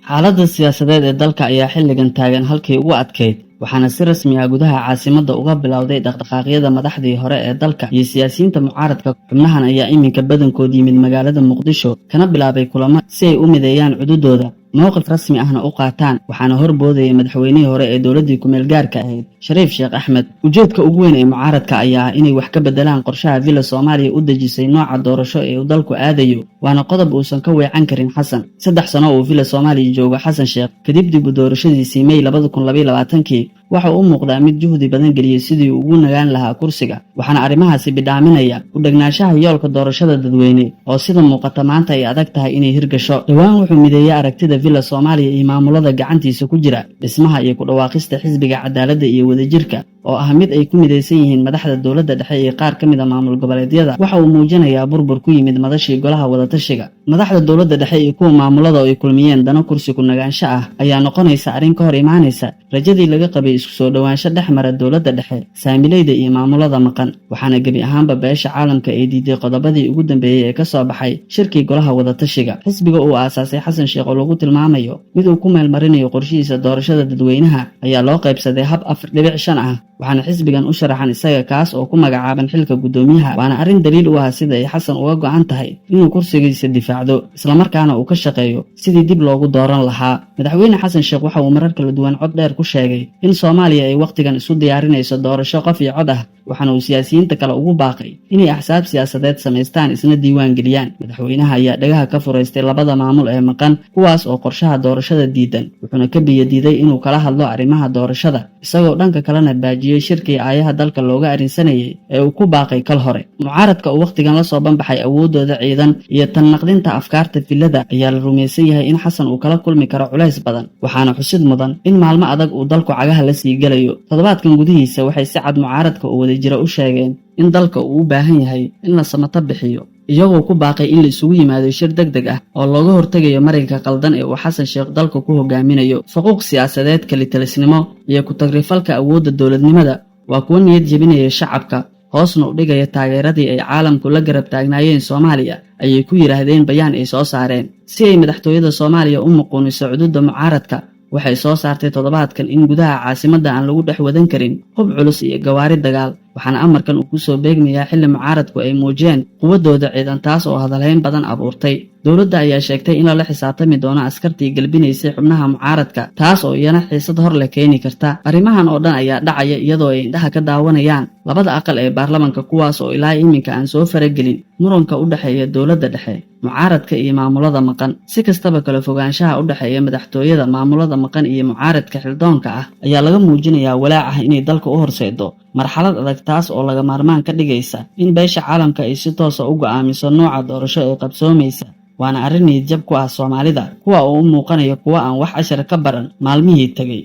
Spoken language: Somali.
Xaaladda siyaasadeed ee dalka ayaa xilligan taagan halkii ugu adkayd, waxaana si rasmi ah gudaha caasimadda uga bilowday dhaqdhaqaaqyada madaxdii hore ee dalka iyo siyaasiyiinta mucaaradka. Xubnahan ayaa iminka badankood yimid magaalada Muqdisho, kana bilaabay kulamo si ay u mideeyaan cududooda, mowqif rasmi ahna u qaataan. Waxaana horboodayay madaxweynihii hore ee dowladdii kumeel gaarka ahayd, Shariif Sheekh Axmed. Ujeedka ugu weyn ee mucaaradka ayaa ah inay wax ka bedelaan qorshaha Villa Soomaaliya u dejisay nooca doorasho ee uu dalku aadayo, waana qodob uusan ka weecan karin Xasan. 3 sano uu Villa Soomaaliya joogo Xasan Sheekh kadib dib u doorashadiisii May 2022-kii, waxa uu u muuqdaa mid juhdi badan geliyey sidii uu ugu nagaan lahaa kursiga, waxaana arrimahaasi bidhaaminaya u dhegnaanshaha yoolka doorashada dadweyne oo sida muuqata maanta ay adag tahay inay hirgasho. Dhowaan wuxuu mideeyey aragtida Villa Soomaaliya iyo maamulada gacantiisa ku jira. Dhismaha iyo ku dhawaaqista Xisbiga Cadaaladda iyo Wadajirka, oo ah mid ay ku midaysan yihiin madaxda dowladda dhexe iyo qaar ka mid ah maamul goboleedyada, waxa uu muujinayaa burbur ku yimid madashii golaha wadatashiga. Madaxda dowladda dhexe iyo kuwa maamulada oo ay kulmiyeen dano kursi ku nagaansho ah ayaa noqonaysa arrin ka hor imaanaysa rajadii laga qabay isku soo dhowaansho dhex mara dowladda dhexe, saamileyda iyo maamulada maqan. Waxaana gebi ahaanba beesha caalamka ay diiday qodobadii ugu dambeeyey ee ka soo baxay shirkii golaha wadatashiga. Xisbiga uu aasaasay Xasan Sheekh, oo lagu tilmaamayo mid uu ku meelmarinayo qorshihiisa doorashada dadweynaha, ayaa loo qaybsaday hab 4.5 ah, waxaana xisbigan u sharaxan isaga, kaas oo ku magacaaban xilka guddoomiyaha. Waana arrin daliil u ah sida ay Xasan uga go'an tahay inuu kursigiisa difaacdo, islamarkaana uu ka shaqeeyo sidii dib loogu dooran lahaa. Madaxweyne Xasan Sheekh waxa uu marar kala duwan cod dheer ku sheegay in Soomaaliya ay wakhtigan isu diyaarinayso doorasho qof iyo cod ah, waxaana uu siyaasiyiinta kale ugu baaqay inay axsaab siyaasadeed samaystaan, isna diiwaan geliyaan. Madaxweynaha ayaa dhagaha ka furaystay labada maamul ee maqan, kuwaas oo qorshaha doorashada diidan, wuxuuna ka biyadiiday inuu kala hadlo arrimaha doorashada, isagoo dhanka kalena baajiyey shirkii aayaha dalka looga arrinsanayay ee uu ku baaqay kal hore. Mucaaradka uu wakhtigan la soo banbaxay awoodooda ciidan iyo tan naqdinta afkaarta villada ayaa la rumaysan yahay in Xasan uu kala kulmi karo culays badan, waxaana xusid mudan in maalmo adag uu dalku cagaha la sii gelayo. Toddobaadkan gudihiisa waxay si cad mucaaradka oo wadajira u sheegeen in dalka uu u baahan yahay in la samato bixiyo, iyagoo ku baaqay in la isugu yimaado shir deg deg ah oo looga hortegayo marinka qaldan ee uu Xasan Sheekh dalka ku hogaaminayo. Faquuq siyaasadeed, kalitalisnimo iyo ku-tagrifalka awoodda dowladnimada waa kuwo niyad jebinaya shacabka, hoosna u dhigaya taageeradii ay caalamku la garab taagnaayeen Soomaaliya, ayay ku yidhaahdeen bayaan ay soo saareen. Si ay madaxtooyada Soomaaliya u muquuniso cududda mucaaradka, waxay soo saartay toddobaadkan in gudaha caasimadda aan lagu dhex wadan karin hub culus iyo gawaari dagaal, waxaana amarkan uu kusoo beegmayaa xilli mucaaradku ay muujiyeen quwaddooda ciidan, taas oo hadalhayn badan abuurtay. Dowladda ayaa sheegtay in lala xisaabtami doono askartii gelbinaysay xubnaha mucaaradka, taas oo iyana xiisad hor leh keeni karta. Arrimahan oo dhan ayaa dhacaya iyadoo ay indhaha ka daawanayaan labada aqal ee baarlamanka, kuwaas oo ilaa iminka aan soo faragelin muranka u dhexeeya dowladda dhexe, mucaaradka iyo maamulada maqan. Si kastaba, kala fogaanshaha u dhexeeya madaxtooyada, maamulada maqan iyo mucaaradka xildoonka ah ayaa laga muujinayaa walaac ah inay dalka u horseedo marxalad adag, taas oo laga maarmaan ka dhigaysa in beesha caalamka ay si toosa u go'aamiso nooca doorasho ee qabsoomaysa. Waana arrin niyadjab ku ah Soomaalida, kuwa oo u muuqanaya kuwa aan wax cashar ka baran maalmihii tegay.